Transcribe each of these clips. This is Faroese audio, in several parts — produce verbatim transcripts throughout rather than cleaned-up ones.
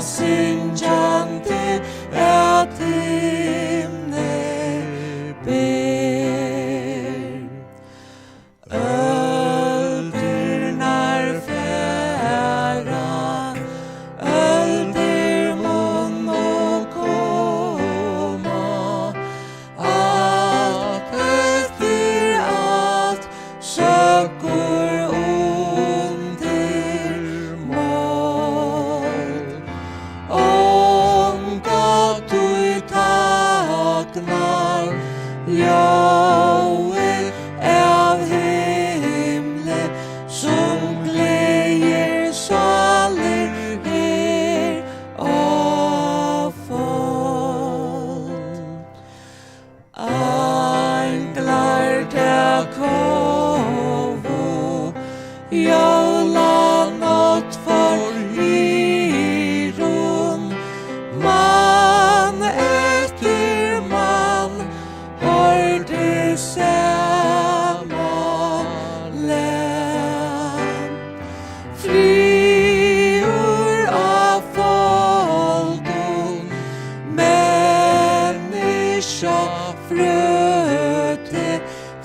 syngjandi at himni ber. Øldirnar fara, øldir munnu koma, at eftir at søkkur undir mold. Onga tíð tagnar ljóðið av himli, sum gleðir sálir her á fold. Einglar tað kóvu jólanátt forhýrum, mann eftir mann hoyrdi sama lag. Friður á foldum, menniskjafrøði,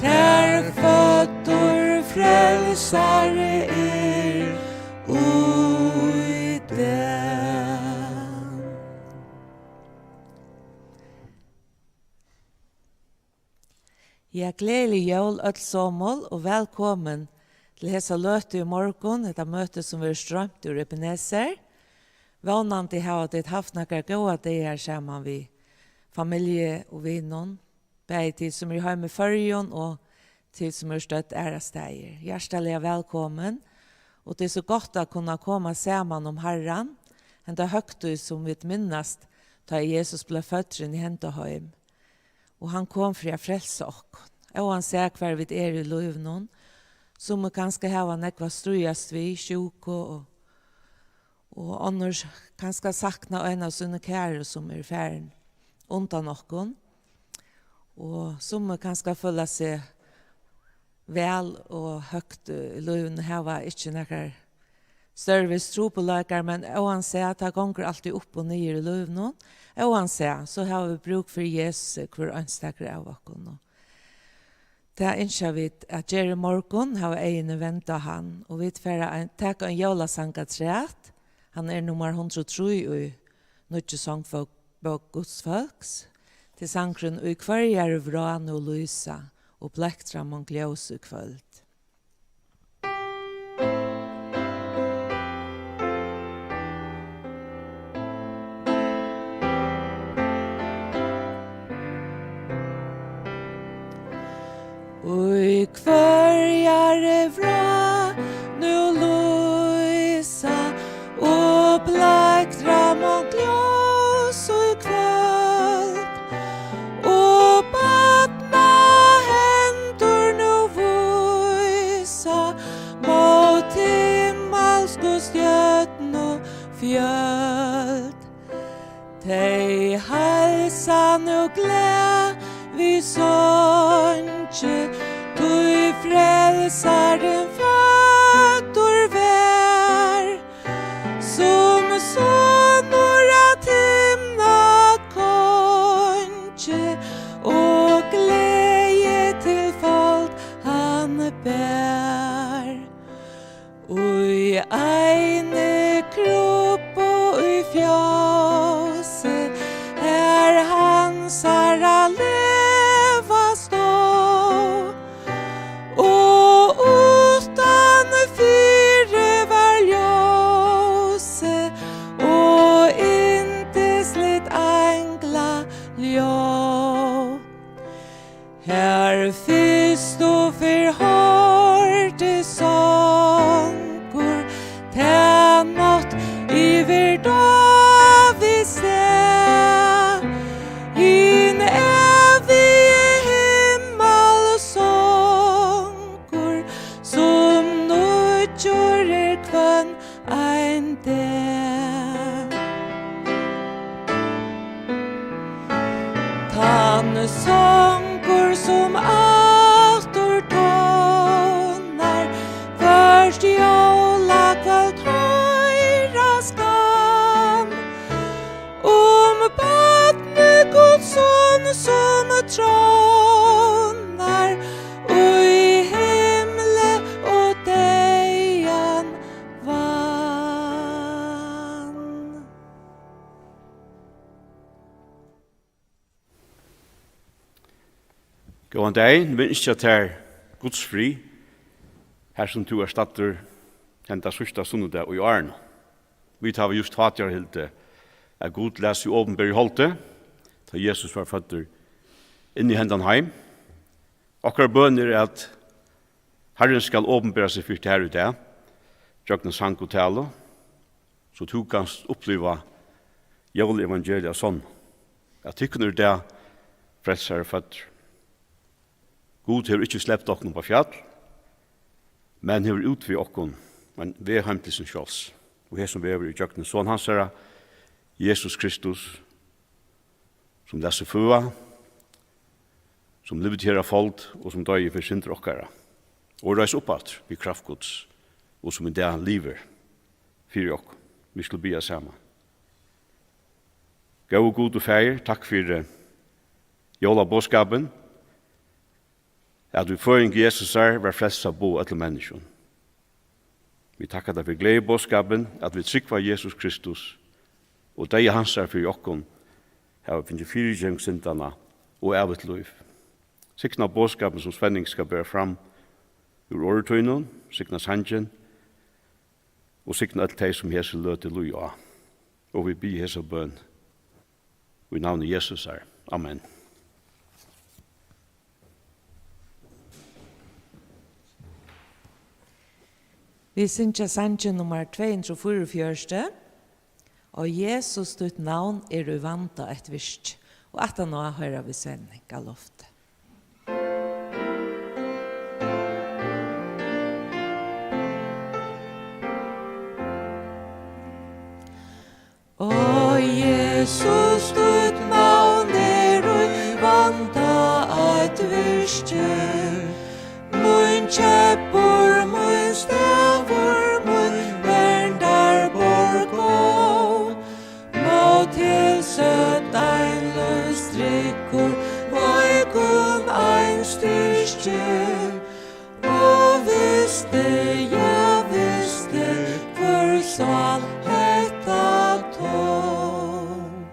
tær føddur frelsari er í dag. Ja, gleðilig jól øll somul og vælkomin til hesa løtu í morgun, hetta møti sum verður stroymt úr Ebenezer. Vónandi hava tit havt nakrar góðar dagar saman við familju og vinum, bæði tit sum eru heima í Føroyum og tit sum eru stødd aðrastaðir. Hjartaliga vælkomin, og tað er so gott at kunna koma saman um Harran, henda høgtíð sum vit minnast, tá ið Jesus bleiv føddur inn í henda heim. Og hann kom fyri at frelsa okkum. Óansæð hvar vit eru í lívinum, summi kanska hava nógv at stríðast við, sjúku og, og onnur kanska sakna ein av sínum kæru sum er farin undan okkum. Og summi kanska føla seg væl og høgt í lívinum, hava ikki nakrar størri trupulleikar, men óansæð, tað gongur altíð upp og niður í lívinum. Óansæð, so hava vit brúk fyri Jesusi, hvør einstakur av okkum. Og tað ynskja vit at gera í morgun, hava eyguni vend á hann. Og vit fara ein, taka ein jólasang afturat. Hann er nummar hundrað og trý í nýggju songbók, bók Guds fólks. Tað er sangurin: Í hvørjari vrá nú lýsa, og blaktra mong ljós í kvøld. Í hvørjari vrá nú lýsa, og blaktra mong ljós í kvøld, og barnahendur nú vísa mót himmalsku stjørnu fjøld. Tey heilsa nú glað við songi, tí frelsarin føddur var, sum sonur at himna kongi, og gleði til fold hann ber. Í eini krubbu í fjósi, har hansara lega stóð, og uttan fyri var ljósið og yndisligt einglaljóð. Har fyrstu ferð hoyrdi songur, ta nátt yvir Dávids stað, hin ævigi himmalssongur, sum nýggjur er hvønn ein dag. Tann songur, sum aftur tónar, hvørt jólakvøld hoyrast kann, trónar í himli og deyðan vann. Góðan dagin. Vit ynskja tær Guds frið, har sum tú ert staddur henda síðsta sunnudag í árinum. Vit hava júst hátíðarhildið, at Gud læt seg opinbera í holdi, tá Jesus var føddur inn í hendan heim. Okkara bøn er, at Harrin skal opinbera seg fyri tær í dag, gjøgnum sang og talu, so tú kanst uppliva jólaevangeliið av sonn, at tykkum er í dag Frelsari føddur. Gud hevur ikki slept okkum upp á fjall, men hevur útvegað okkum ein veg heim til sín sjálvs. Og hesin vegur er gjøgnum Son hansara, Jesus Kristus, sum læt seg føða, sum livdi her á fold og sum doyði fyri syndir okkara, og reis upp aftur við kraft Guds, og sum í dag livir fyri okkum. Vit skulu biðja saman. Góði Gud og Faðir, takk fyri jólaboðskapin, at við føðing Jesusar var frelsa boðað øllum menniskjum. Vit takka tær fyri gleðiboðskapin, at vit trúgva Jesus Kristus og deyða hansara fyri okkum, hava fingið fyrigeving syndanna og ævigt lív. Signa boðskapin, sum Svenning skal bera fram úr orði tínum, signa sangin og signa øll tey, sum hesi løtu líða á. Og vit biðja hesa bøn í navni Jesusar. Amen. Vit syngja sangin nummar tvey hundrað og fýraogfjøruti, "Ó Jesus, títt navn er í vanda eitt virki", og aftaná hoyra vit Svenning á lofti. Ó Jesus, títt navn er í vanda eitt virki. Mín keppur, mín stavur, mín verndarborg góð. Móti Sótani lýs tryggur, veikum ein styrki. Og visti, ja, visti, hvør sál hetta tók.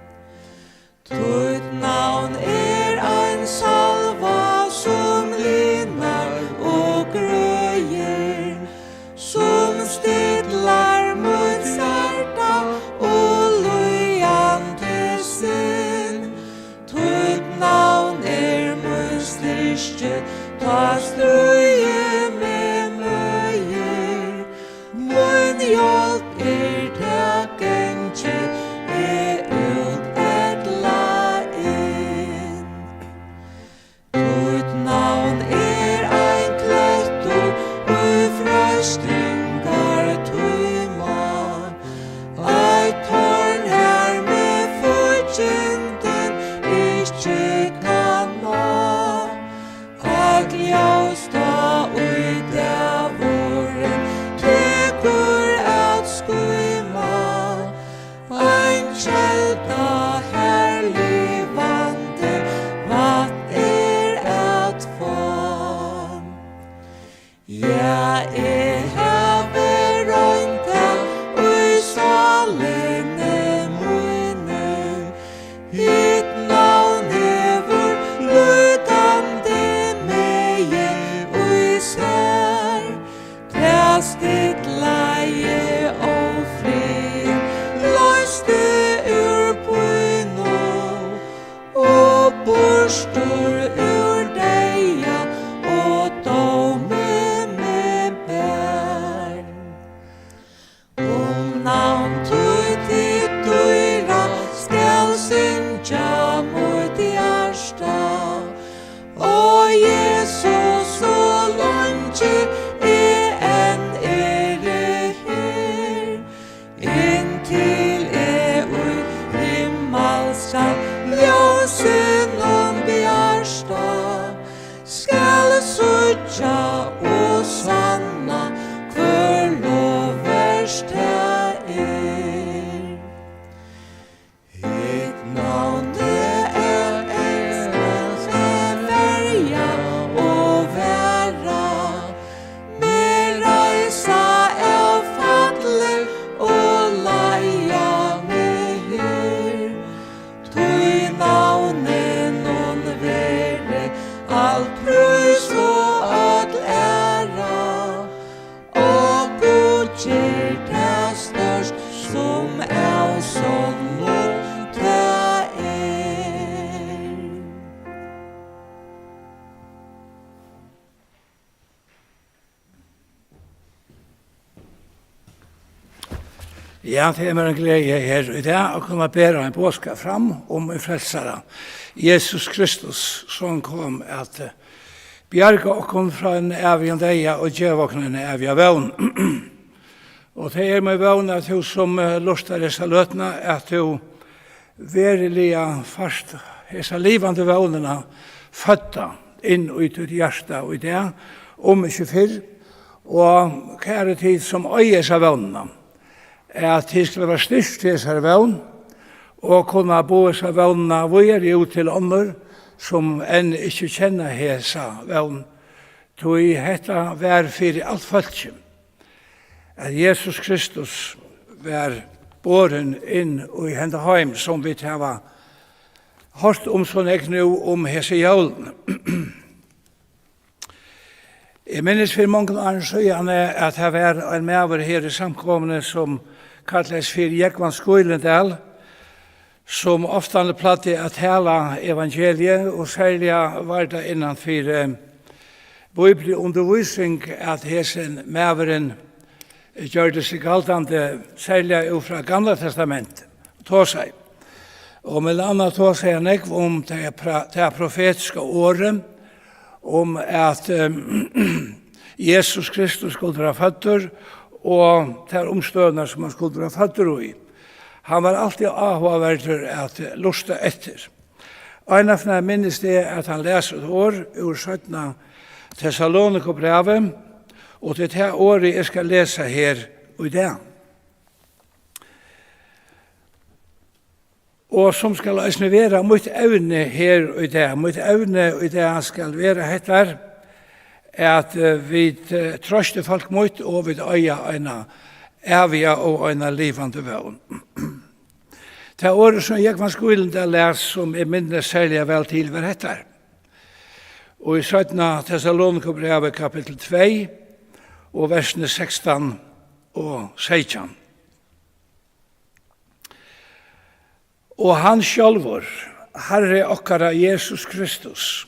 Ja, tað er mær ein gleði her í dag at kunna bera ein boðskap fram um ein frelsara, Jesus Kristus, sum kom at, eh, bjarga okkum frá ein ævigum deyða og geva okkum eina æviga vón. Og tað er mín vón, at tú sum, eh, lurtar hesa løtuna, at tú veruliga fært hesa livandi vónina fødda inn í títt hjarta í dag, um ikki fyrr. Og kæru tit sum eiga hesa vónina, at tit skulu vera styrkt til hesari vón og kunna boða hesa vónina víðari út til onnur, sum enn ikki kenna hesa vón, tí hetta var fyri alt fólkið, at Jesus Kristus var borin inn í henda heim, sum vit hava hoyrt um so nógv nú um hesi jólini. Eg minnist fyri mongum árum síðani, at har var ein maður her í samkomuni, sum kallaðist fyri Jógvan Skílendal, sum oftani plagdi at tala evangeliið, og serliga var tað innan fyri, eh, bíbliundirvísing, at hesin maðurin gjørdi seg galdandi, serliga út frá Gamla Testamenti, tosaði. Og millum annað tosaði hann nógv um tað pra-, tað profetiska orðið, um at, eh, Jesus Kristus skuldi vera føddur, og tær umstøðurnar, sum hann skuldi vera føddur í. Hann var altíð áhugaverdur at lurta eftir. Einaferð minnist eg, at hann las eitt orð úr seinna Tessalonikabrævi, og tað er tað orðið, eg skal lesa her í dag. Og sum skal eisini vera mítt evni her í dag. Mítt evni í dag skal vera hettar, at, eh, vit, eh, troysti fólk mítt, og vit eiga eina æviga og eina livandi vón. Tað orðið, sum Jógvan Skílendal las, sum eg minnist serliga væl til, var hettar. Og í seinna Tessalonikabrævi, kapittul tvey, og versini sekstan og seytjan. Og hann sjálvur, Harri okkara Jesus Kristus,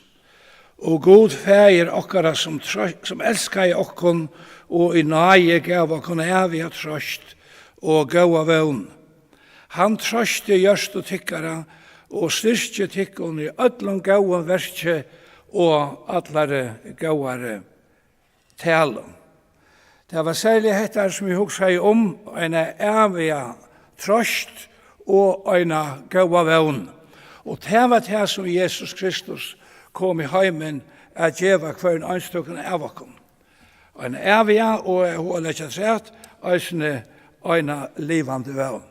og Gud Faðir okkara, sum trø-, sum elskaði okkum og í náði gav okkum æviga troyst og góða vón. Hann troysti hjørtu tykkara og styrki tykkum í øllum góðum verki og allari góðari talu. Tað var serliga hetta, sum eg hugsaði um, eina æviga troyst og eina góða vón. Og tað var tað, sum Jesus Kristus kom í heimin at geva hvørjum einstøkum av okkum. Eina æviga og, og leggja afturat, eisini eina livandi vón.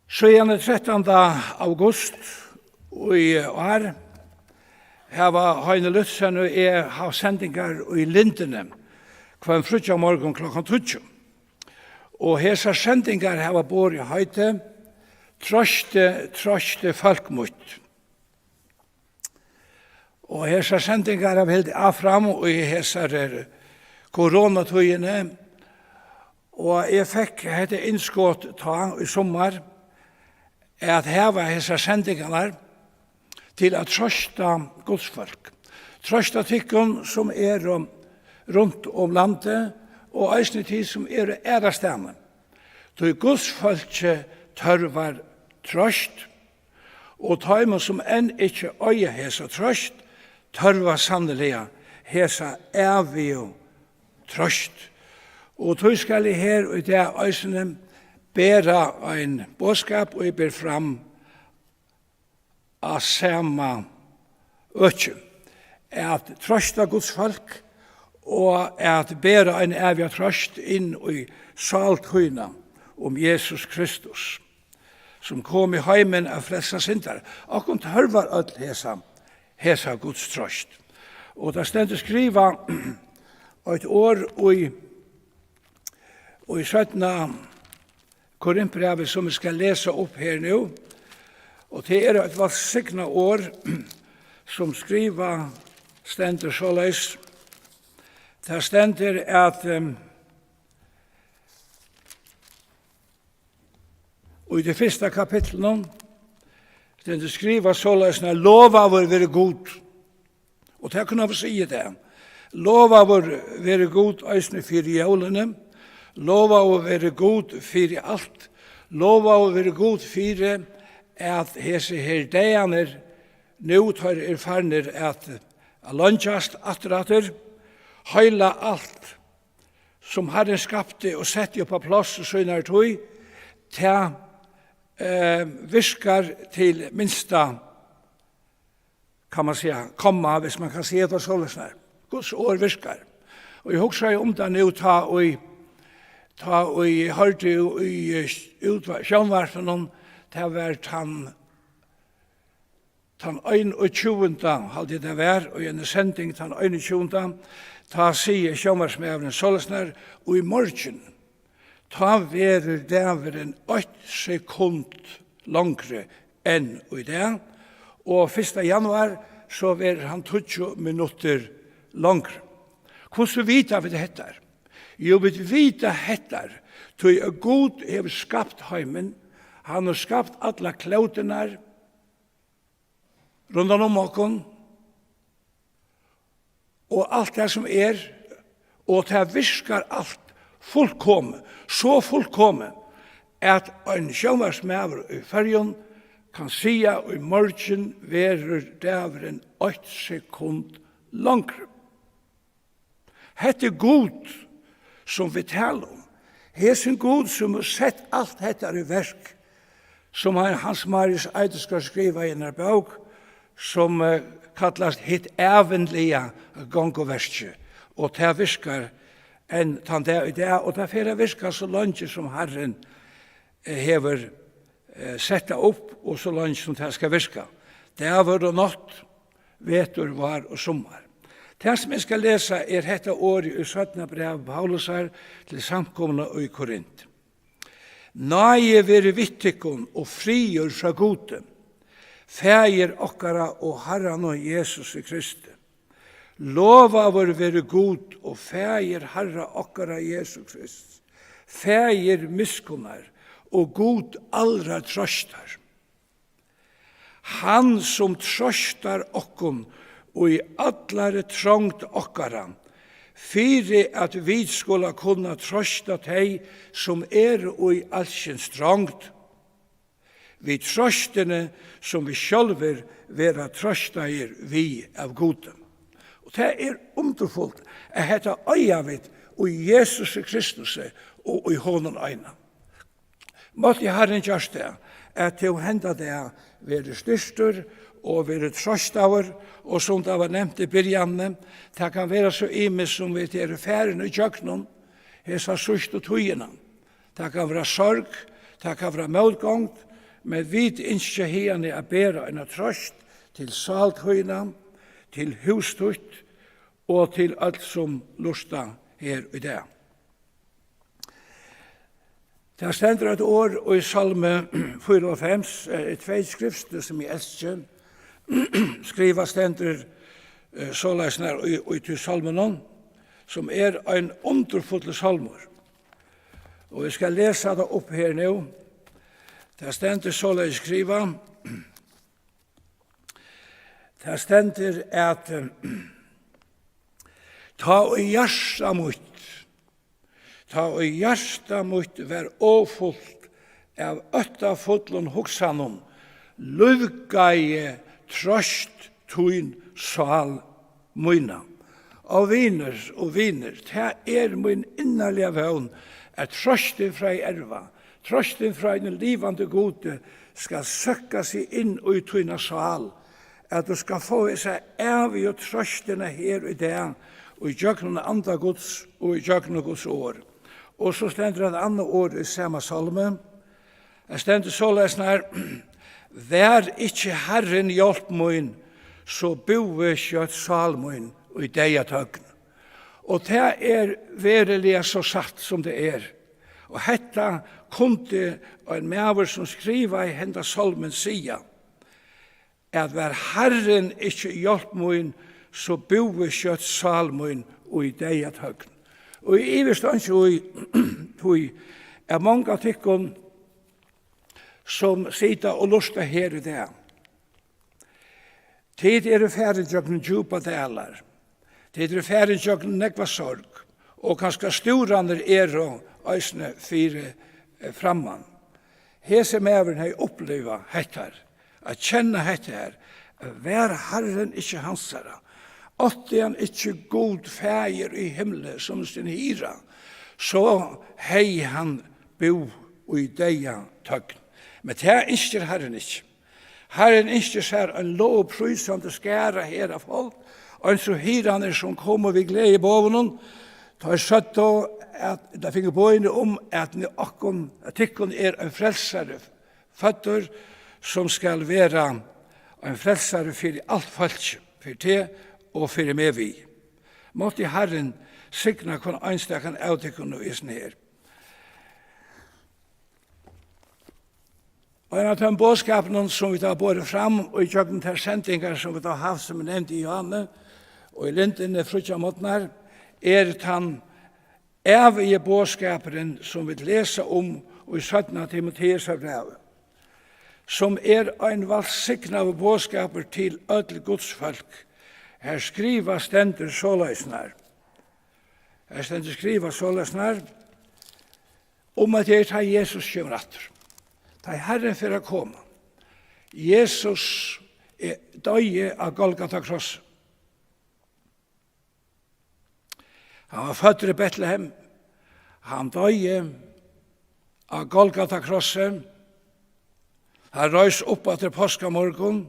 Síðani trettanda august í ár hava Heini Lützen og eg havt sendingar í Lindini hvønn fríggjamorgun klokkan tíggju. Og hesar sendingar hava borið heitið Troysti, troysti fólk mítt. Og hesar sendingar hava hildið áfram í hesari koronatíðini, og eg fekk hetta innskot tá í summar, at hava hesar sendingarnar til at troysta Guds fólk. Troysta tykkum, sum eru runt um landið, og eisini tit, sum eru aðrastaðni. Tí Guds fólki tørvar troyst, og teimum, sum enn ikki eiga hesa troyst, tørvar sanniliga hesa ævigu troyst. Og tí skal eg her í dag eisini bera ein boðskap, og eg ber fram á sama øki, at troysta Guds fólk og at bera ein æviga troyst inn í sál tína um Jesus Kristus, sum kom í heimin at frelsa syndarar. Okkum tørvar øll hesa, hesa Guds troyst. Og tað stendur skrivað eitt orð í, í seinna Korintbrævið, sum eg skal lesa upp her nú, og tað er eitt vælsignað orð, sum skrivað stendur soleiðis. Tað stendur at, ehm, í tí fyrsta kapitlinum stendur skrivað soleiðis: "Lovaður veri Gud." Og tað kunnu vit siga í dag. Lovaður veri Gud eisini fyri jólini, Lovaður veri Gud fyri alt. Lovaður veri Gud fyri, at hesi her dagarnir, nú teir eru farnir at, at leingjast aftur, aftur, heila alt, sum Harrin skapti og setti upp á pláss í sínari tíð, tað, eh, virkar til minsta, kann man siga, komma, hvis man kann siga tað soleiðis her. Guds orð virkar. Og eg hugsaði um tað nú, tá ið, tá ið eg hoyrdi í, í, eh, útvar-, sjónvarpinum, tað var tann, tann einogtjúgunda, haldi eg tað var, í eini sending tann einogtjúgunda, tá sigur sjónvarpsmaðurin soleiðis her: "Og í morgin, tá verður dagurin eitt sekund longri enn í dag, og fyrsta januar, so verður hann tíggju minuttir longri." Hvussu vita vit hetta? Jú, vit vita hetta, tí at Gud hevur skapt heimin, hann hevur skapt allar klóturnar rundan um okkum, og alt tað sum er, og tað virkar alt fullkomið, so fullkomið, at ein sjónvarpsmaður í Føroyum kann siga: "Í morgin verður dagurin eitt sekund longri." Hetta er Gud, sum vit tala um. Hesin Gud, sum hevur sett alt hetta í verk, sum hann, Hans Marius Eideskjær skrivaði í einari bók, sum, eh, kallast Hitt ævinliga gonguverkið, og tað virkar enn tann dag í dag, og tað fer at virka so leingi sum Harrin, eh, hevur, eh, sett tað upp, og so leingi sum tað skal virka. Dagur og nátt, vetur, vár og summar. Tað, sum eg skal lesa, er hetta orðið í seinna brævi Paulusar til samkomuna í Korint. Náði veri við tykkum og friður frá Gudi, Faðir okkara og Harranum Jesusi Kristi. Lovaður veri Gud og Faðir Harra okkara Jesu Krists, Faðir miskunnar og Gud allrar trøstar. Hann, sum trøstar okkum í allari trongd okkara, fyri at vit skula kunna trøsta tey, sum eru í alskyns trongd, við trøstini, sum vit sjálvir verða trøstaðir við av Gudi. Og tað er undurfult, at hetta eiga vit í Jesusi Kristusi og í honum einum. Mátti Harrin gjørt tað, at tú henda dag verður styrktur og verður trøstaður, og sum tað var nevnt í byrjanini, tað kann vera so ymiskt, sum vit eru farin í gjøgnum hesa síðstu tíðina. Tað kann vera sorg, tað kann vera mótgongd, men vit ynskja hiðani at bera eina trøst til sál tína, til hús títt og til øll, sum lurta her í dag. Tað stendur eitt orð í Sálmi fýraoghálvfems, eh, tvey skriftstøð, sum eg elski. Skrivað stendur, eh, soleiðis nær í, í tí sálminum, sum er ein undurfullur sálmur. Og eg skal lesa tað upp her nú. Tað stendur soleiðis skrivað. Tað stendur at, eh, tá ið hjarta mítt, tá ið hjarta mítt var ovfult av óttafullum hugsanum, lívgaði trøst tín sál mína. Og vinir og vinir, tað er mín innarliga vón, at trøstin frá erva, trøstin frá einum livandi Gudi skal søkka seg inn í tína sál, at tú skal fáa hesa ævigu trøstina her í dag, og í gjøgnum anda Guds, og í gjøgnum Guds orð. Og so stendur eitt annað orð í sama sálmi. Tað stendur soleiðis nær: Var ikki Harrin hjálp mín, so búði skjótt sál mín í deyðatøgn. Og tað er veruliga so satt sum tað er. Og hetta kundi ein maður, sum skrivaði henda sálmin, siga, at var Harrin ikki hjálp mín, so búði skjótt sál mín í deyðatøgn. Og eg ivist einki í, tí at mong av tykkum, sum sita og lurta her í dag, tit eru farin gjøgnum djúpar dalar. Tit eru farin gjøgnum nógva sorg Og kanska stúranir eru eisini fyri, eh, framman. Hesin maðurin hevði upplivað hetta, at kenna hetta her, at var Harrin ikki hansara, átti hann ikki Gud Faðir í himli sum sín hirða, so hevði hann búð í deyðatøgn. Men tað ynskir Harrin ikki. Harrin ynskir sær ein lovprísandi skara her av fólk, eins og hirðarnir, sum komu við gleðiboðunum, teir søgdu, at teir fingu boðini um, at nú okkum, at tykkum er ein frelsari føddur, sum skal vera ein frelsari fyri alt fólkið, fyri teg og fyri meg við. Mátti Harrin signa hvønn einstakan av tykkum nú í hesum her. Og ein av teimum boðskapunum, sum vit hava borið fram, og í gjøgnum tær sendingar, sum vit hava havt, sum eg nevndi, í Johanne, og í Lindini fríggjamognarnar, er tann ævigi boðskapurin, sum vit lesa um í seinna Timoteusarbrævi, sum er ein vælsignaður boðskapur til øll Guds fólk. Her skrivað stendur soleiðis nær. Her stendur skrivað soleiðis nær, um at tað er, tá Jesus kemur aftur. Tá ið Harrin fer at koma. Jesus, eh, doyði á Golgata krossi. Hann var føddur í Betlehem. Hann doyði á Golgata krossi. Hann reis upp aftur páskamorgun,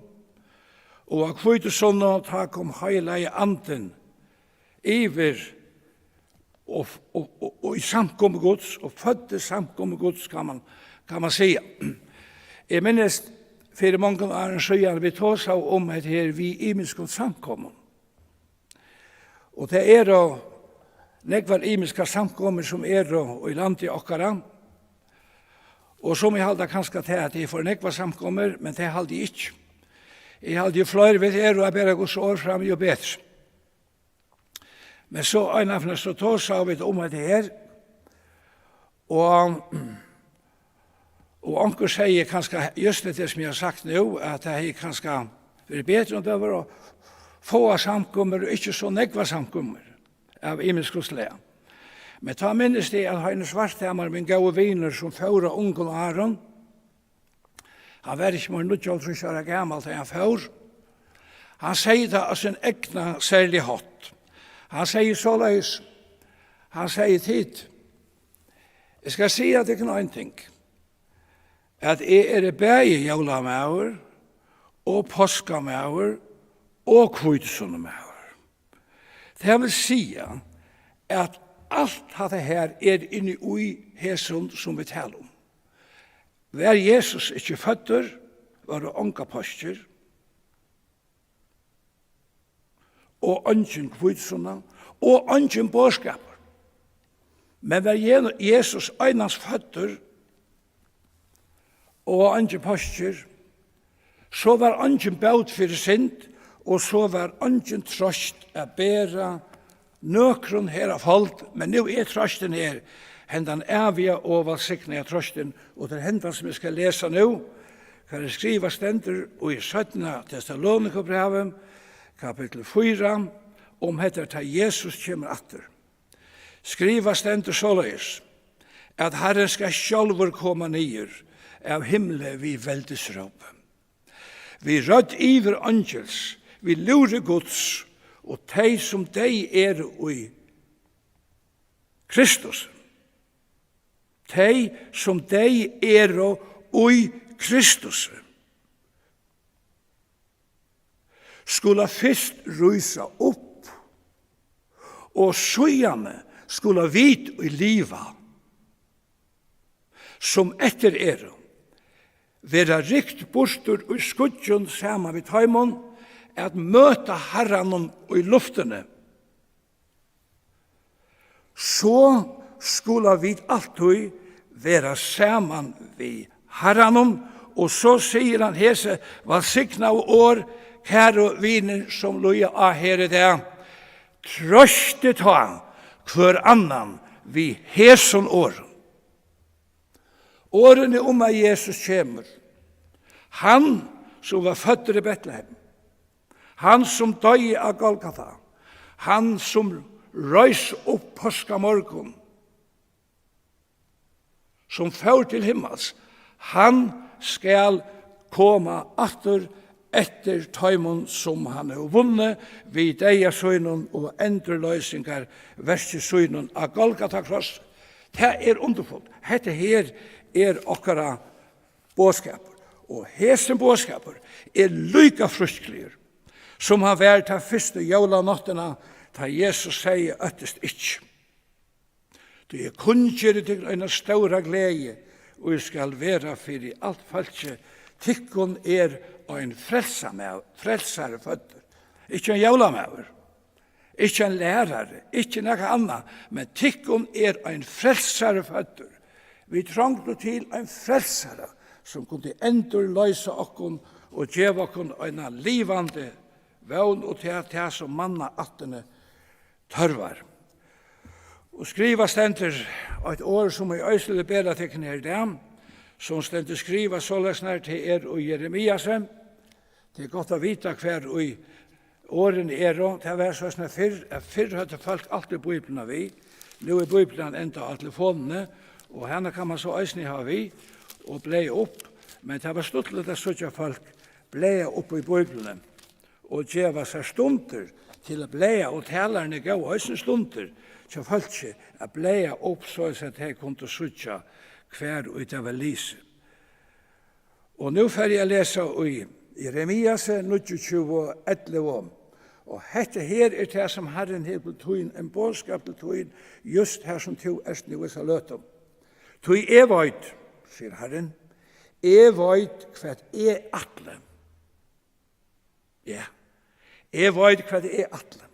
og á hvítusunnu, tá kom Heilagi Andin yvir og, og, og, og í samkomu Guds, og føddi samkomu Guds, kann man, kann man siga. Eg minnist fyri mongum árum síðan, vit tosaðu um hetta her við ymiskum samkomum. Og tað eru nógvar ymiskar samkomur, sum eru í landi okkara, og sum eg halda kanska tað, at tað er for nógvar samkomur, men tað haldi eg ikki. Eg haldi, jú fleiri vit eru at bera Guds orð fram, jú betri. Men so einaferð so tosaðu vit um hetta her, og, og onkur segði kanska júst tað, sum eg havi sagt nú, at tað hevði kanska verið betri, um tað vóru fáar samkomur og ikki so nógvar samkomur av ymiskum slag. Men tá minnist eg, at Heini Svarthamar, mín góði vinur, sum fór á ungum árum, hann var ikki meir enn níggjuoghálvtrýss ára gamal, tá hann fór. Hann segði tað á sín egna serliga hátt. Hann segði soleiðis, hann segði: Tit, eg skal siga tykkum ein ting, at eg eri bæði jólamaður og páskamaður og hvítusunnumaður. Tað vil siga, at alt hatta her er inni í hesum, sum vit tala um. Var Jesus ikki føddur, vóru ongar páskir og eingin hvítusunna og eingin boðskapur. Men var Je-, Jesus einans føddur og eingin páskir, so var eingin bót fyri synd, og so var eingin troyst at bera nøkrum her á fold, men nú er troystin her, hendan æviga og vælsignaða troystin, og tað er hendan, sum eg skal lesa nú, hvar er skrivað stendur í seinna Tessalonikabrævi, kapittul fýra, um hetta, tá Jesus kemur aftur. Skrivað stendur soleiðis, at Harrin skal sjálvur koma niður av himli við veldisrópi, við rødd yvireingils, við lúðri Guds, og tey, sum deyð eru í Kristus, tey, sum deyð eru í Kristus, skulu fyrst rísa upp, og síðani skulu vit, ið liva, sum eftir eru, verða rykt burtur í skýggjum saman við teimum, at møta Harranum í luftini. So skulu vit altíð vera saman við Harranum. Og so sigur hann hesi vælsignaðu orð, kæru vinir, sum lýða á her í dag: Troystið tá hvør annan við hesum orðum. Orðini um, at Jesus kemur, hann, sum var føddur í Betlehem, hann, sum doyði á Golgata, hann, sum reis upp páskamorgun, sum fór til himmals, hann skal koma aftur eftir teimum, sum hann hevur vunnið við deyða sínum og endurloysingarverki sínum á Golgata krossi. Tað er undurfult. Hetta her er okkara boðskapur. Og hesin boðskapur er líka frískligur, sum hann var ta fyrstu jólanáttina, tá Jesus segði: Óttist ikki. Tí eg kunngeri tykkum eina stóra gleði, og eg skal vera fyri alt fólkið. Tykkum er ein frelsamaður, frelsari føddur. Ikki ein jólamaður, ikki ein lærari, ikki nakað annað, men tykkum er ein frelsari føddur. Vit trongdu til ein frelsara, sum kundi endurloysa okkum og geva okkum eina livandi vón og tað, tað sum manna ættina tørvar. Og skrivað stendur eitt orð, sum eg eisini vil bera tykkum her í dag, sum stendur skrivað soleiðis, nær tað er í Jeremiasi. Tað er gott at vita, hvar í orðini eru. Tað var soleiðis, at fyrr, at fyrr høvdu fólk altíð Bíbliuna við. Nú er Bíblian enda á telefonini, og hana kann man so eisini hava við og blaða upp. Men tað var stuttligt at síggja fólk blaða upp í Bíbliuni og geva sær stundir til at blaða, og talarin gav eisini stundir hjá fólki at blaða upp, soleiðis at tey kundu síggja, hvar ið tað var lisið. Og nú fari eg at lesa í Jeremiasi níggjuogtjúgu, ellivu. Og hetta her er tað, sum Harrin hevur til tín, ein boðskap til tín, júst har sum tú ert nú í hesa løtu. Tí eg veit, sigur Harrin, eg veit, hvat eg ætli. Ja, eg veit, hvat eg ætli.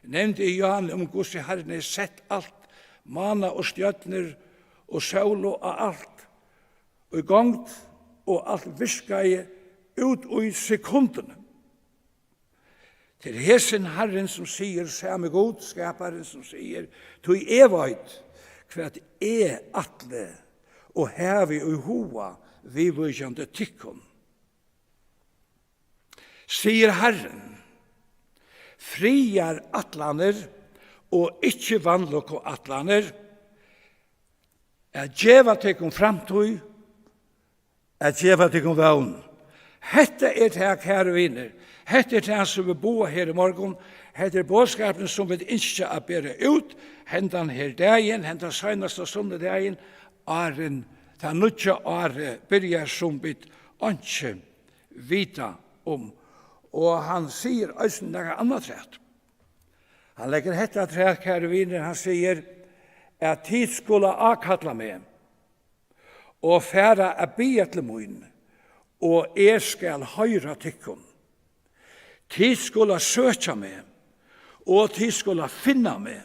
Eg nevndi í Johan um, hvussu Harrin hevði sett alt, mána og stjørnur og sólu og alt í gongd, og alt virkaði út í sekundini. Tað er hesin Harrin, sum sigur, sami Gud, skaparin, sum sigur: Tí eg veit, hvat eg ætli og havi í huga viðvíkjandi tykkum, sigur Harrin. Friðarætlanir og ikki vanlukkuætlanir, at geva tykkum framtíð, at geva tykkum vón. Hetta er tað, kæru vinir. Hetta er tað, sum vit boða her í morgun. Hetta er boðskapurin, sum vit ynskja at bera út hendan her dagin, hendan seinasta sunnudagin, áðrenn tað nýggja árið byrjar, sum vit einki vita um. Og hann sigur eisini nakað annað afturat. Hann leggur hetta afturat, kæru vinir, hann sigur, at tit skulu ákalla meg og fara at biðja til mín, og eg skal hoyra tykkum. Tit skulu søkja meg, og tit skulu finna meg,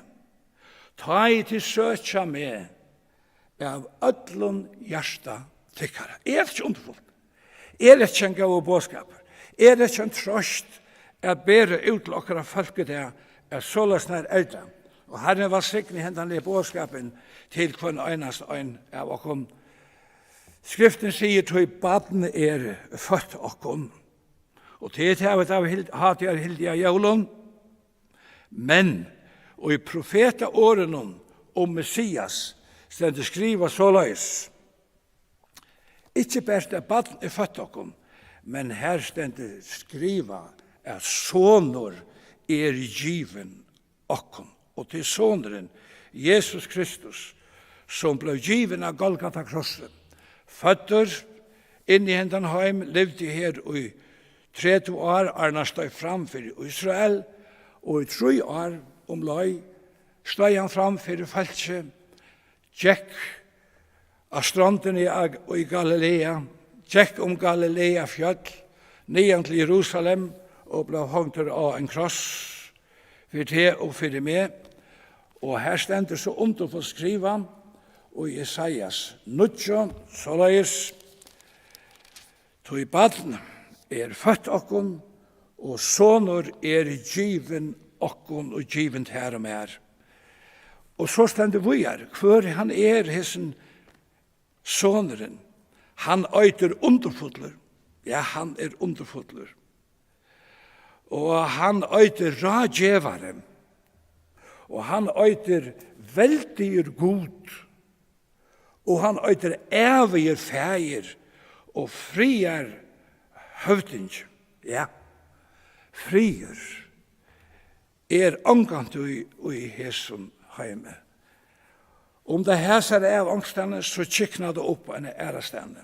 tá ið tit søkja meg av øllum hjarta tykkara. Er tað ikki undurfult? Er tað ikki ein góður boðskapur? Er tað ikki ein trøst at bera út til okkara fólk í dag, at soleiðis nær er tað? Og Harrin vælsigni hendan her boðskapin til hvønn einasta ein av okkum. Skriftin sigur: Tí barn er føtt okkum. Og tað er tað, vit hava hild-, hátíðarhildið á jólum. Men í profetaorðunum um Messias stendur skrivað soleiðis: Ikki bert at barn er føtt okkum, men her stendur skrivað, at sonur er givin okkum. Og tað er sonurin, Jesus Kristus, sum bleiv givin á Golgata krossi, føddur inn í hendan heim, livdi her í tretivu ár, áðrenn hann steig fram fyri Ísrael, og í trý ár umleið steig hann fram fyri fólkið, gekk á strondini á, í Galilea, gekk um Galilea fjøll, niðan til Jerusalem og bleiv hongdur á ein kross fyri teg og fyri meg. Og her stendur so undurfult skrivað í Esaias níggju, soleiðis: Tí barn er føtt okkum, og sonur er givin okkum, og givin tær og mær. Og so stendur víðari, hvør hann er, hesin sonurin. Hann eitur Undurfullur. Ja, hann er undurfullur. Og hann eitur Ráðgevari. Og hann eitur veldigur Gud, og hann eitur ævigur Faðir og friðar høvdingi. Ja, friður er ongantíð í, í hesum heimi. Um tað hasar av onkrastaðni, so kyknar tað upp eina aðrastaðni.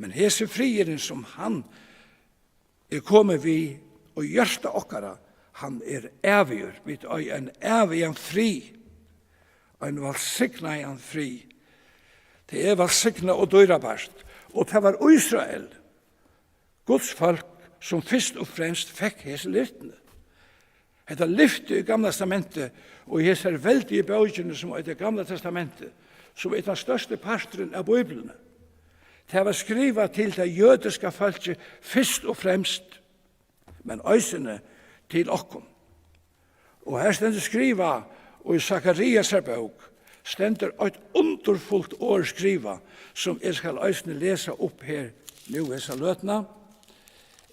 Men hesin friðurin, sum hann er komið við í hjarta okkara, hann er ævigur. Vit eiga ein ævigan frið, ein vælsignaðan frið. Tað er vælsignað og dýrabært. Og tað var Ísrael, Guds fólk, sum fyrst og fremst fekk hesi lyftini. Hetta lyfti í Gamla Testamenti og í hesari veldigu bókini, sum eitur Gamla Testamenti, sum er tann størsti parturin av Bíbliuni. Tað var skrivað til tað jødiska fólkið fyrst og fremst, men eisini til okkum. Og her stendur skrivað, og í Sakariasar bók stendur eitt undurfult orð skrivað, sum eg skal eisini lesa upp her nú hesa løtuna.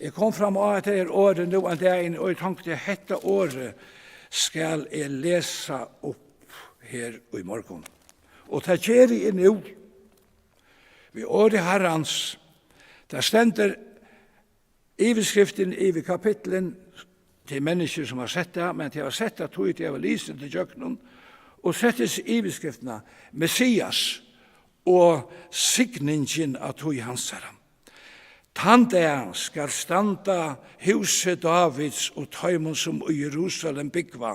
Eg kom fram á hetta her orðið nú ein dagin, og eg tonkti, hetta orðið skal eg lesa upp her í morgun. Og tað geri eg nú. Við orði Harrans, tað stendur yvirskriftin yvir kapitlin, til menniskjur sum hava sett tað, men tey hava sett tað tí tey hava lisið tað ígjøgnum, og sett hesa yvirskriftina, Messias og signingin av tíð hansara. Tann dag skal standa húsi Dávids og teimum, sum í Jerusalem búgva,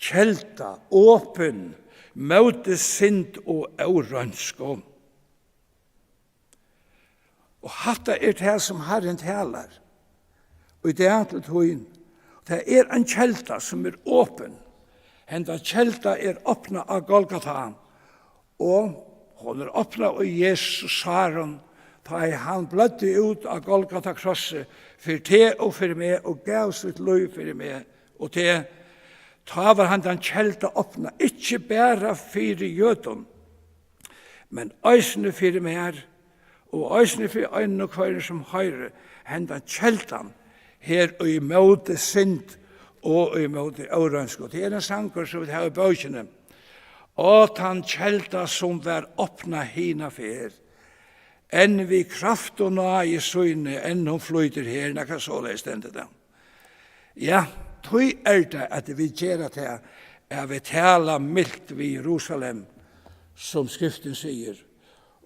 kelda opin móti synd og óreinsku. Og hatta er tað, sum Harrin talar í dag til tín. Tað er ein kelda, sum er opin. Henda kelda er opnað á Golgata, og hon er opnað í Jesu sárum, tá ið hann bløddi út á Golgata krossi fyri teg og fyri meg og gav sítt lív fyri meg og teg. Tá var handan kelda opnað, ikki bara fyri jødum, men eisini fyri mær, og eisini fyri einum og hvørjum sum hoyrir hendan keldan her í móti synd og í móti óreinsku. Tað er ein sangur, sum vit hava í bókini. Á, tann kelda, sum var opnað hina ferð, enn við kraft og náði síni, enn hon flýtur her, nakað soleiðis stendur tað. Ja, tí er tað, at vit gera tað, at vit tala milt við Jerusalem, sum Skriftin sigur,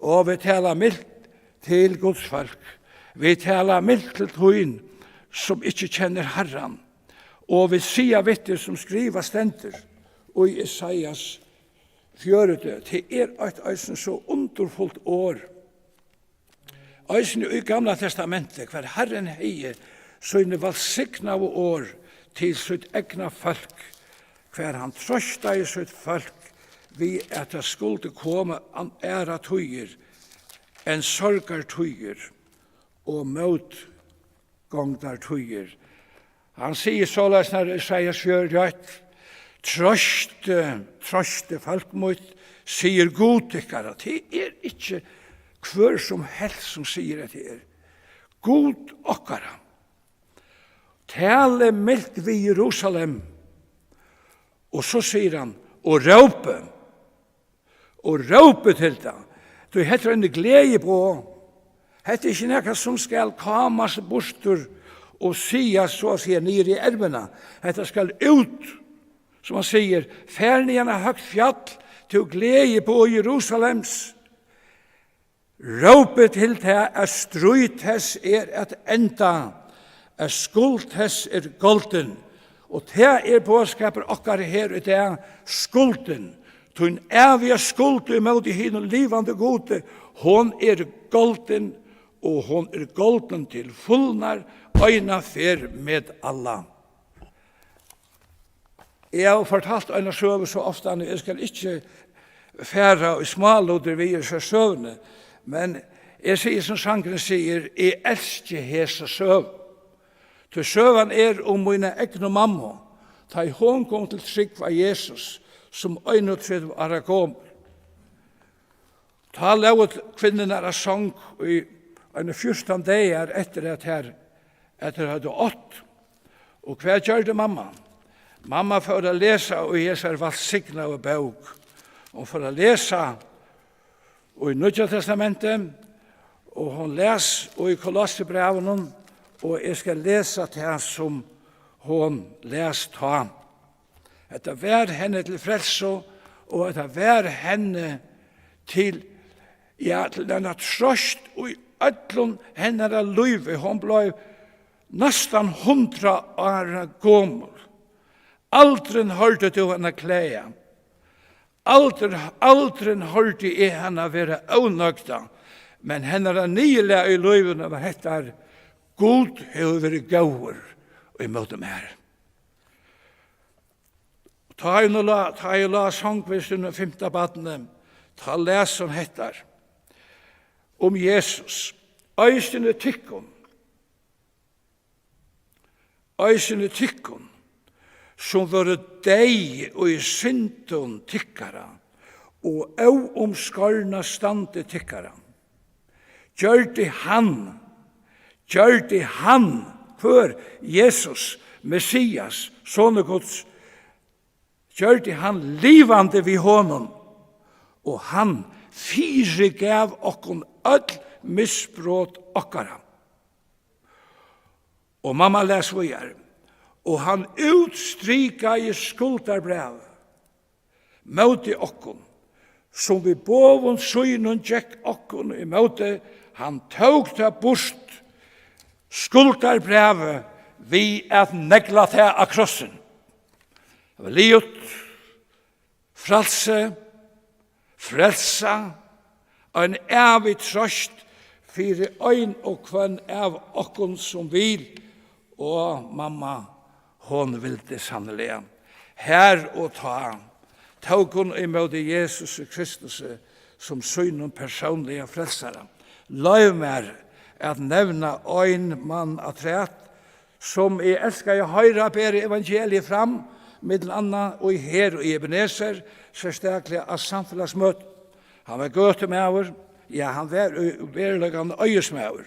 og vit tala milt til Guds fólk. Vit tala milt til tín, sum ikki kennir Harran, og vit siga við teg, sum skrivað stendur í Esaias fjøruti. Tað er eitt eisini so undurfult orð. Eisini í Gamla Testamenti, hvar Harrin hevði síni vælsignaðu orð til sítt egna fólk, hvar hann trøstaði sítt fólk við, at tað skuldi koma an-, aðrar tíðir enn sorgartíðir og mótgongdartíðir. Hann sigur soleiðis, nær Esaias fjøruti eitt: Troystið, troystið fólk mítt, sigur Gud tykkara. Tað er ikki hvør sum helst, sum sigur, at tað er Gud okkara. Talið milt við Jerusalem. Og so sigur hann: Og rópið, og rópið til tað, tí hetta er eini gleðiboð. Hetta er ikki nakað, sum skal kámast burtur og sigast, so at siga, niður í ermuna. Hetta skal út, sum hann sigur: Far niðan á høgt fjall, tú gleðiboð Jerusalems. Rópið til tað, at stríð tess er at enda, at skuld tess er goldin. Og tað er boðskapur okkara her í dag, skuldin. Tín æviga skuld ímóti hinum livandi Gudi, hon er goldin, og hon er goldin til fulnar, eina ferð met alla. Eg havi fortalt eina søgu so ofta, og eg skal ikki fara í smálutir við hesa søguna, men eg sigi, sum sangurin sigur: Eg elski hesa søgu. Tí søgan er um mína egnu mammu, tá ið hon kom til trúgv á Jesus sum einogtretivu ára gomul. Tá lógu t-, kvinnurnar á song í eini fjúrtan dagar eftir at tær, at tær høvdu átt. Og hvat gjørdi mamman? Mamma fór at lesa í hesari vælsignaðu bók. Hon fór at lesa í Nýggja Testamenti, og hon las í Kolossebrævinum, og eg skal lesa tað, sum hon las tá. Hetta var henni til frelsu, og hetta var henni til, ja, til eina trøst í øllum hennara lívi. Hon bleiv næstan hundrað ára gomul. Aldrin hoyrdi tú hana klaga. Aldrin, aldrin hoyrdi eg hana vera ónøgda. Men hennara niðurlag í lívinum var hetta: Gud hevur verið góður ímóti mær. Tá eg nú lá, tá eg lá songvist í fimta barni, tá las hon hetta um Jesus: Eisini tykkum, eisini tykkum, sum vóru deyð í syndum tykkara og óumskorna standi tykkara, gjørdi hann, gjørdi hann, hvør? Jesus, Messias, Sonur Guds, gjørdi hann livandi við honum, og hann fyrigav okkum øll misbrot okkara. Og mamma les víðari: Og hann útstrikaði skuldarbræv móti okkum, sum við boðum sínum gekk okkum ímóti. Hann tók tað burt, skuldarbrævið, við at negla tað á krossin. Tað var liðugt. Frælsi, frelsa, ein ævig trøst fyri ein og hvønn av okkum, sum vil. Og mamma, hon vildi sanniliga. Har og tá tók hon ímóti Jesusi Kristusi sum sínum persónliga frelsara. Loyv mær at nevna ein mann afturat, sum eg elskaði at hoyra bera evangeliið fram, millum annað í, her í Ebenezer, serstakliga á samfelagsmøtum. Hann var gøtumaður, ja, hann var í veruleikanum oyðismaður.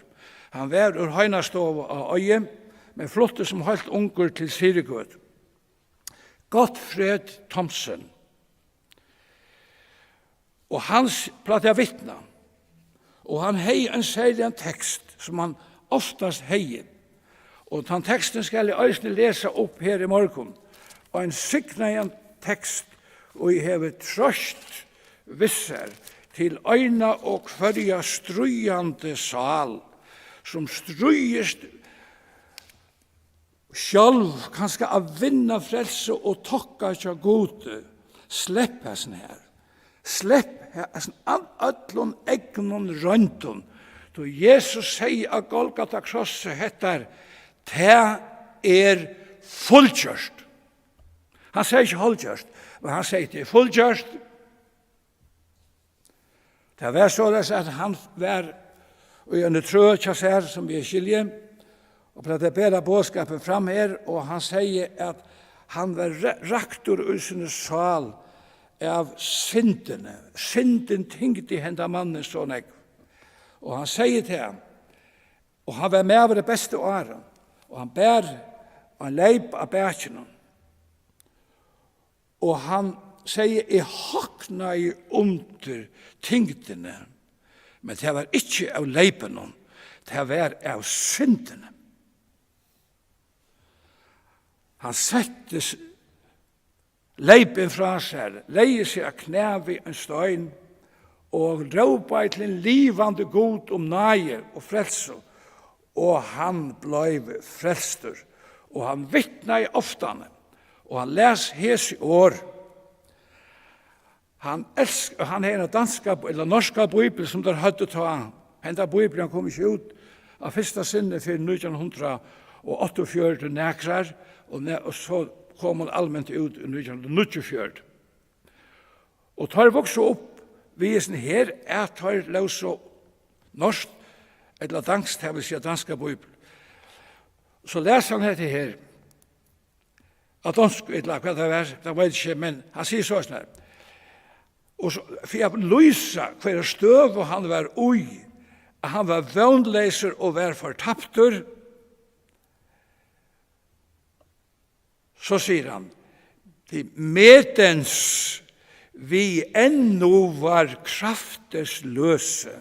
Hann var úr Heinastovu á Eiði, men flutti sum heilt ungur til Syðrugøtu. Gottfred Thomsen. Og hann s-, plagdi at vitna. Og hann hevði ein serligan tekst, sum hann oftast hevði. Og tann tekstin skal eg eisini lesa upp her í morgun. Ein signaðan tekst, og eg havi trøst við sær til eina og hvørja stríðandi sál, sum stríðist sjálv kanska at vinna frelsi og tokka hjá Gudi. Slepp hasum her. Slepp he-, hasum al-, øllum egnum royndum. Tí Jesus segði á Golgata krossi hetta: Tað er fullgjørt. Hann segði ikki hálvgjørt, men hann segði: Tað er fullgjørt. Tað var soleiðis, at hann var í eini trøð hjá sær, sum eg skilji, og plagdi at bera boðskapin fram her, og hann segði, at hann var ra-, raktur í síni sál av syndini. Syndin tyngdi henda mannin so nógv. Og hann segði tað, og hann var maður í bestu árum, og hann bar ein leyp á bakinum. Og hann segði: Eg hoknaði undir tyngdini, men tað var ikki av leypinum, tað var av syndini. Hann setti s-, leypin frá sær, legði seg á knæ við ein stein og rópaði til hin livandi Gud um náði og frelsu, og hann bleiv frelstur, og hann vitnaði oftani, og hann las hesi orð. Hann elsk-, hann hevði eina danska, ella norska bíbel, sum teir høvdu tá. Henda bíblian kom ikki út á fyrsta sinni fyrr enn nítjan hundrað og áttaogfjøruti nakrar, og ne-, og so kom hon alment út í nítjan hundrað og níggjuogfjøruti. Og teir vuksu upp við hesum her, at teir lósu norskt ella danskt, tað vil siga danska bíbel. So las hann hetta her á donskum, ella hvat tað var, tað veit eg ikki, men hann sigur soleiðis her. Og so, fyri at lýsa, hvørja støðu hann var í, at hann var vónleysur og var fortaptur, so sigur hann: Medan vi endnu var kraftesløse,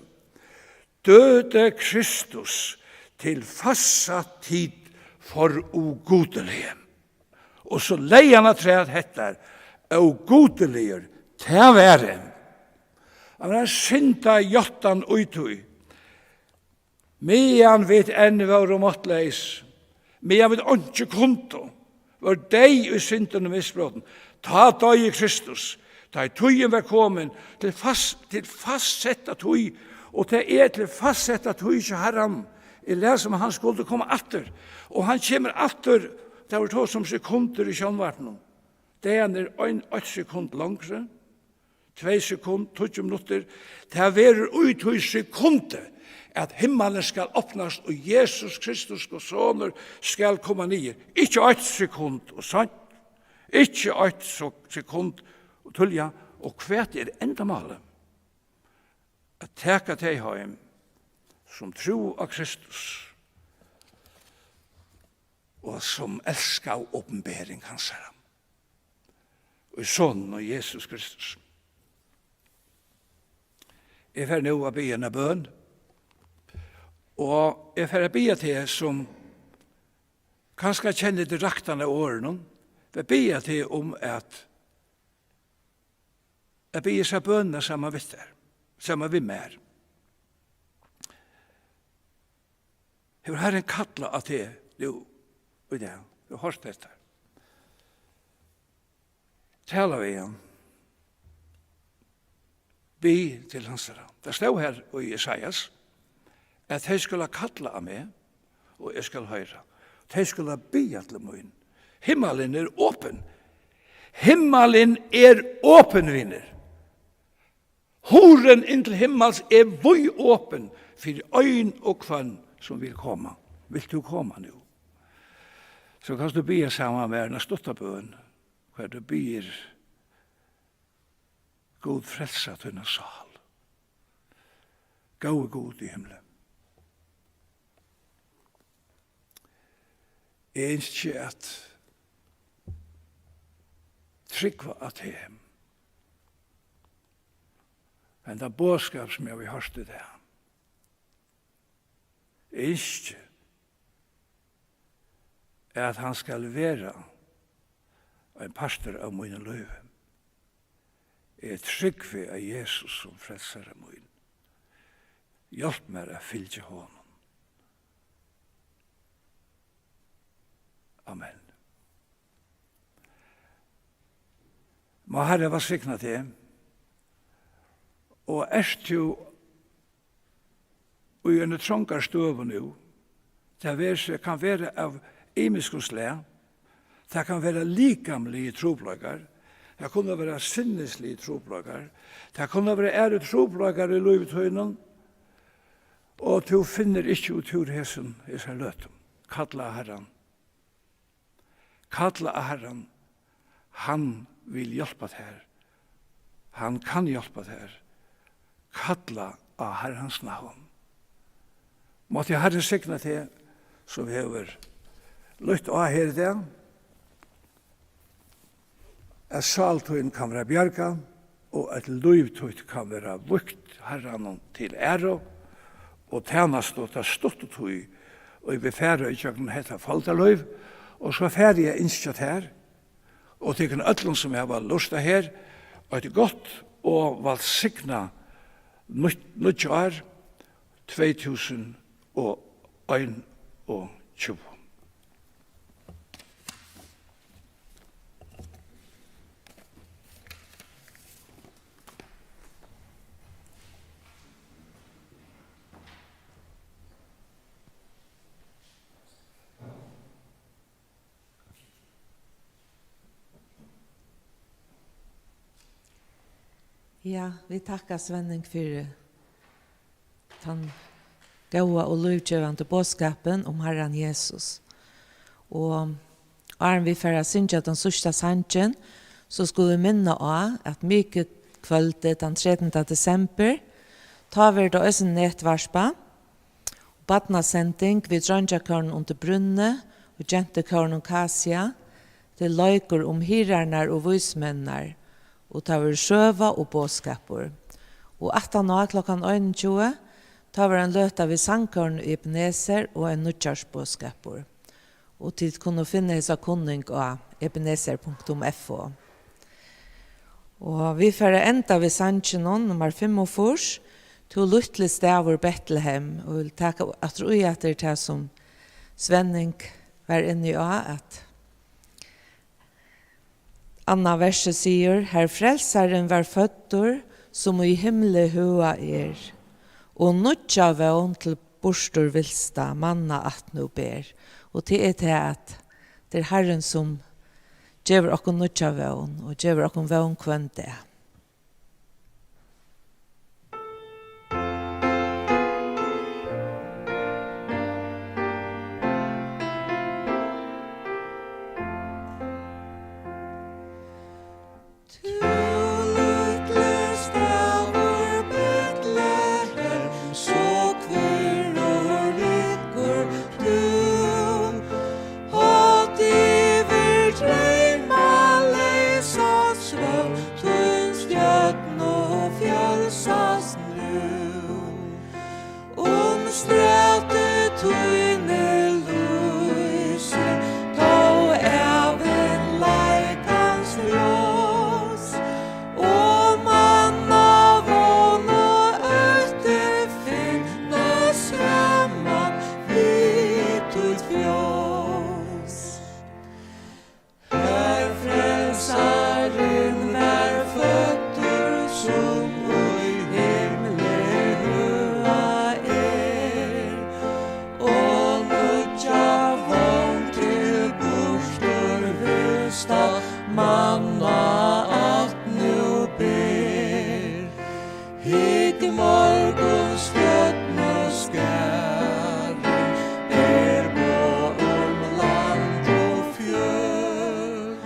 døde Kristus til fassa tid for ugudelige. Og so legði hann afturat hetta, ógudiligur, tað var hann. Hann var ein syndajáttan í tí. Meðan vit enn vóru máttleys, meðan vit einki kundu, vóru deyð í syndum og misbrotum, tá doyði Kristus, tá ið tíðin var komin til fast, til fastsetta tíð, og tað er til fastsetta tíð hjá Harranum. Eg las um, hann skuldi koma aftur, og hann kemur aftur, tað var tosað um sekundir í sjónvarpinum. Dagarnir ein, eitt sekund longri, tvey sekund, tíggju minuttir. Tað verður í tí sekundi, at himmalin skal opnast og Jesus Kristus, Guds sonur, skal koma niður. Ikki eitt sekund ov seint, ikki eitt so-, sekund ov tíðliga. Og hvat er endamálið? At taka tey heim, sum trúðu á Kristus, og sum elskaðu opinbering hansara í Soninum Jesus Kristus. Eg fari nú at biðja eina bøn, og eg fari at biðja teg, sum kanska kennir direktan av orðunum, eg biðja teg um at, at biðja hesa bønina saman við tær, saman við mær. Hevur Harrin kallað á teg nú í dag? Hevur hoyrt hetta? Tala við hann. Bið til hansara. Tað stóð her í Esaias, at tey skulu kalla á meg, og eg skal hoyra. Tey skulu biðja til mín. Himmalin er opin. Himmalin er opin, vinir. Hurðin inn til himmals er víðopin fyri ein og hvønn, sum vil koma. Vilt tú koma nú? So kanst tú biðja saman við mær eina stutta bøn, har tú biður: Gud, frelsa tína sál. Góði Gud í himli, eg ynski at trúgva á teg. Henda boðskap, sum eg havi hoyrt í dag, eg ynski, at hann skal vera ein partur av mínum lívi. Eg trúgvi á Jesus sum frelsara mín. Hjálp mær at fylgja honum. Amen. Má Harrin vælsigna teg. Og ert tú í eini trongari støðu nú, tað ver seg, kann vera av ymiskum slag, tað kann vera likamligir trupulleikar, tað kunnu vera sinnisligir trupulleikar, tað kunnu vera aðrir trupulleikar í lívi tínum, og tú finnur ikki út úr hesum, hesum løtum. Kalla á Harran. Kalla á Harran. Hann vil hjálpa tær. Hann kann hjálpa tær. Kalla á Harrans navn. Mátti Harrin signa teg, sum hevur lyft á her í dag, at sál tín kann vera bjargað, og at lív títt kann vera vígt Harranum til æru og tænastu ta stuttu tíð, og eg vil fara ígjøgnum hetta foldarlív, og so fari eg at ynskja tær og tykkum øllum, sum hava lurtað her, eitt gott og vælsignað nýtt, nýggjár tvey túsund og einogtjúgu. Ja, vit takka Svenning fyri tann góða og lívgevandi boðskapin um Harran Jesus. Og áðrenn vit fara at syngja tann síðsta sangin, so skulu vit minna á, at mikukvøldið tann trettanda desember, tá verður tað eisini netvarpað. Barnasending við Dreingjakórinum Undir Brúnni og Gentukórinum Kasia til leikur um hirðarnar og vísmenninar, og tá verður søga og boðskapur. Og aftaná klokkan einogtjúgu, tá verður ein løta við sangkórnum Ebenezer og ein nýggjársboðskapur. Og tit kunnu finna hesa kunning á ebenezer punktum f o. Og vit fara at enda við sanginum, nummar fimmogfýrs, Tú lítli stavur Betlehem, og vil taka aftur í, at tað er tað, sum Svenning var inni á, at annað versið sigur: Har Frelsarin var føddur, sum í himli høga er, og nýggja vón til burtur vilsta manna at nú ber. Og tað er tað, at tað er Harrin, sum gevur okkum nýggja vón og gevur okkum vón hvønn dag. Tú lítli stavur Betlehem, so hvirður liggur tú, hátt yvir dreymaleysa svøvn, tín stjørnu fjølsast nú. Um stræti tíni lýsir tó ævinleikans ljós, og manna vón og ótti finna saman við títt fjós. Har Frelsarin var føddur, sum í himli høga er, og nýggja vón til burturvilsta manna at nú ber. Hygg, morgunstjørnu skarin ber boð um land og fjørð,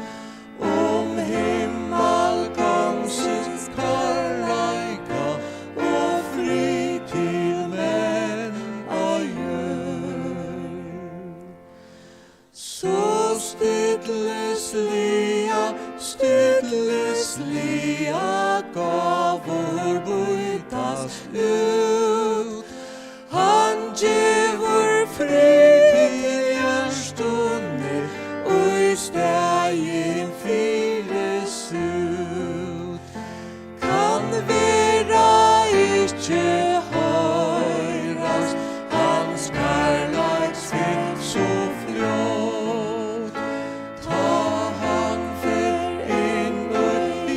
um himmalkongsins kærleika og frið til menn á jørð. So stillisliga, stillisliga gávur býtast út. Hann gevur frið til hjørtuni í staðin fyri sút. Kann vera ikki hoyrast hans kærleiksfylgd so fljót, tá hann fer inn í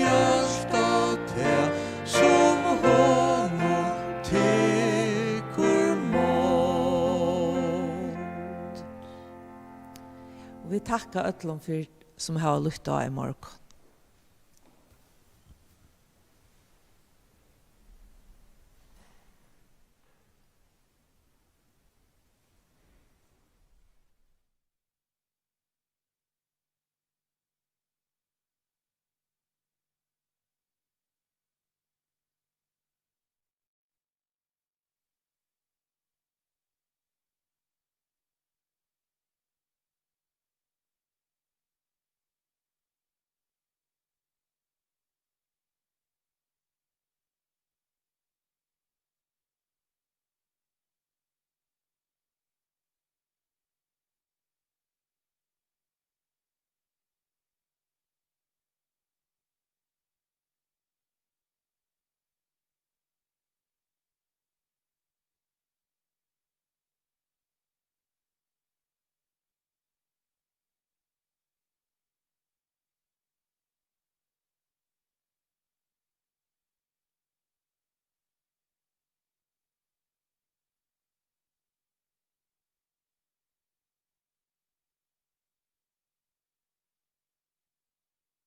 hjarta tað, sum honum tekur mátt. Og vit takka øllum fyri, sum hava lyft á í morgun.